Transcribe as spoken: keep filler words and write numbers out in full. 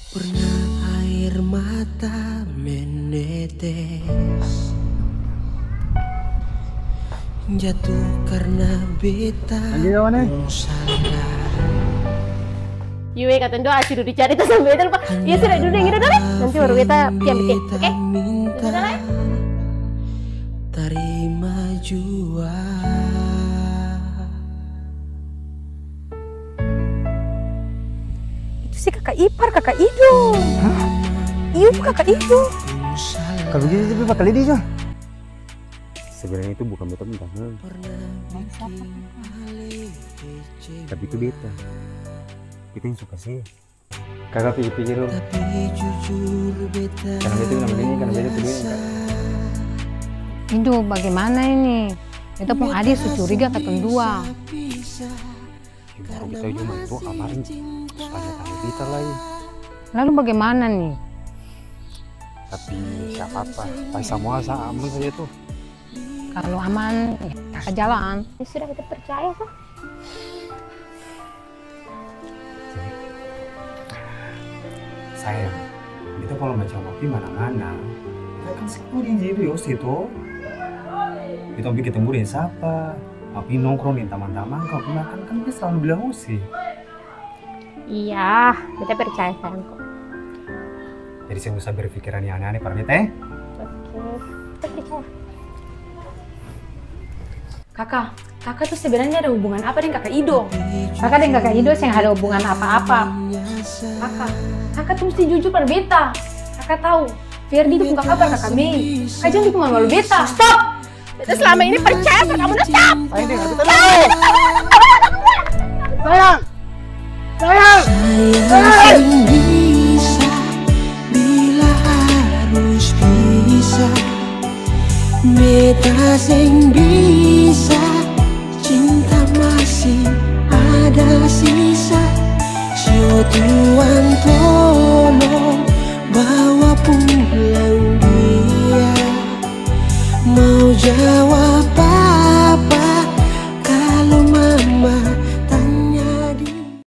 Pernah air mata menetes, jatuh karena beta pung salah. Yue, katong dua sudah dicarita sampe itu lupa. Iya, sudah, duduk deng Ida dolo. Nanti baru beta pi ambe teh, oke? Duduk dolo, ya. Tarima jua. Itu si kaka ipar, kaka Ido. Hah? Iyo, itu kaka Ido. Kalo gitu, tapi bakal Ido, Jo. Sebenarnya itu bukan beta pung tangan. Tapi itu beta. Beta yang suka se. Kaka pikir-pikir dulu. Karena beta bilang begini, karena beta peduli, Kak. Ido, bagaimana ini? Beta pung ade su curiga katong dua. Ya, baru beta juga mah itu kamarin, su tanya-tanya beta lai. Lalu bagaimana nih? Tapi nggak apa-apa, pasti samua sa-, aman saja tuh. Kalau aman, ya, kaka jalan. Ya sudah, beta percaya kok. Sayang, beta kalo macam pi mana-mana, beta kan seng puding jadi ose to. Beta pi ketemu deng sapa, pi nongkrong deng tamang-tamang, kalo pi makan kan beta selalu bilang ose. Iya, beta percaya sayang kok. Jadi seng usah berpikiran yang aneh-aneh par beta e. Oke, beta percaya. Kaka, kaka tuh sebenarnya ada hubungan apa deng kaka Ido? Kaka deng kaka Ido seng ada hubungan apa-apa. Kaka, kaka tuh mesti jujur par beta. Kaka tau, Ferdi itu pung kaka par kaka Mei. Kaka jang biking malu-malu beta. Stop! Beta selama ini percaya sama kamu, nah, stop! Sayang, dengar beta dulu. Sayang! Sayang! Sayang seng bisa, bila harus pisah. Beta seng bisa, cinta masih ada sisa. Sio Tuhan tolong bawa pulang dia. Mau ja